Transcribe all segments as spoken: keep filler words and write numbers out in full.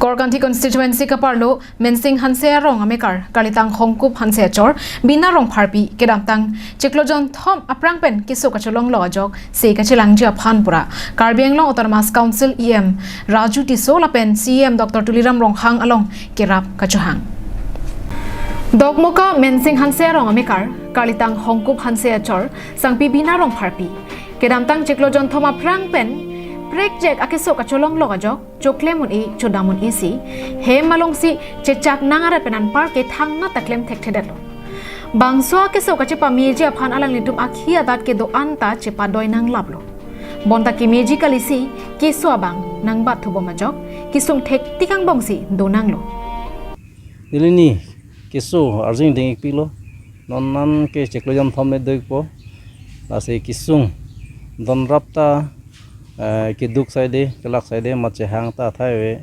Borkanthi constituency kaparlo Mensing Hanse arong amekar, karlitang Hongkup Hanse achor, Bina Rongpharpi, kedamtang chiklo jonthom aphrang pen keso kacholonglo ajok se kachelangji aphan pura Karbi Anglong Autonomous Council E M Raju Tisso lapen C E M Doctor Tuliram Ronghang along kerap kachohang. Dokmoka Mensing Hanse arong amekar, karlitang Hongkup Hanse achor, sangpi Bina Rongpharpi, kedamtang chiklo jonthom aphrang pen prekjek akeso kacholonglo ajok, choklem un-e, chodam un-e si hem alongsi chechak nang arat pen anparke thangnat ta klem thekthedetlo. Bangso akeso kachepameji aphan alanglitum akhi adat kedo-an ta chepadoi nanglaplo. Bonta kemeji kalisi keso abang nangbat thubom ajok kesung thektik angbongsi donanglo. Neli ni keso arjing dengikpiklo. Non an ke chiklo jonthom le doikpo. Lasi kesung donrap ta, eh, keduk saide, kelak saide, machehang ta athai ave,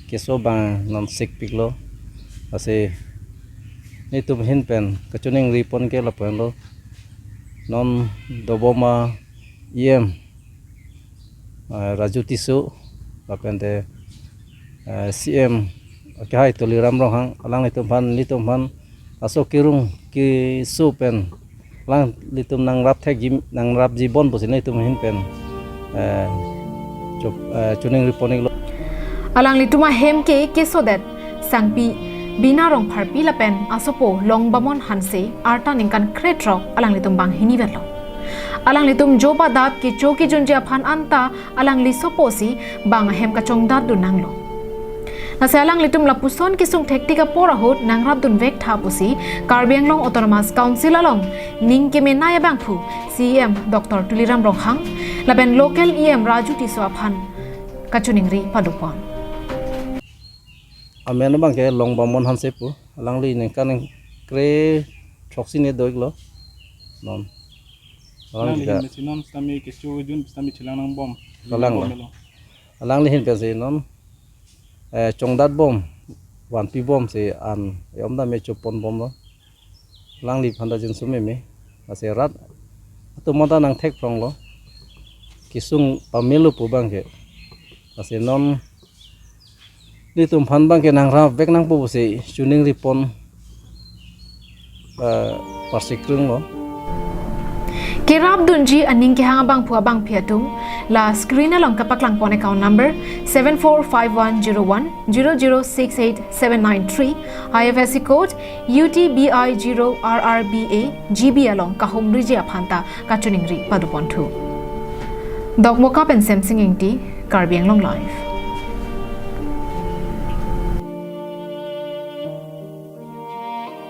keso abang non sikpiklo. Lasi netum ahin pen kachiningri pon ke lapulo. Non dobom a E M, eh, Raju Tisso, lapen te, eh, C E M akehai Tuliram Ronghang, alanglitum aphan, nelitum aphan, laso kerung keso pen alanglitum nangrap thekji, nangrapji bon pusi nelitum ahin pen, eh, chop, eh, chiningri pon-iklo. Alanglitum ahem ke kesodet sangpi Bina Rongpharpi lapen asopo Longbamon Hanse, arta ningkan krethrok, alanglitum banghini vetlo. Alanglitum jopa adap kecho kejunji aphan anta alangli sopo si bang ahem kachongdat dun nanglo. Lasi alanglitum lapuson kesung thektik apor ahut nangrap dunvek tha pusi Karbi Anglong Autonomous Council along ning kemenei abangphu C E M Doctor Tuliram Ronghang lapen local E M Raju Tisso aphan kachiningri padopon. Amen abang ke Longbamon Hanse pu, alangli ningkan kre throksi ne doiklo. Non. Alangli Alangli ke hin mesi non sitame keso kejun sitame chelang nangbom. Kalang Bom lo. Melo. Alangli ahin pensi non, eh, chongdat bom, vanpi bom si an, eh, omdam me chopon bomlo. Alangli aphan ta jinsu meme. Lasi rat atum ta nangthek phronglo. Kesung pamelo pu abang ke. Lasi non netum aphan abang ke nangrapvek nangpo pusi chiningri pon, eh, parsikrung lo. Kerap dunji aning kehang abangphu abangpi atum, la screen along kapaklang pon account number seven four five one zero one zero zero six eight seven nine three, I F S C code U T B I zero R R B A G B along kahumriji aphan ta kachiningri padopon thu. Dokmoka pen Semsing Ingti, Karbi Anglong Live.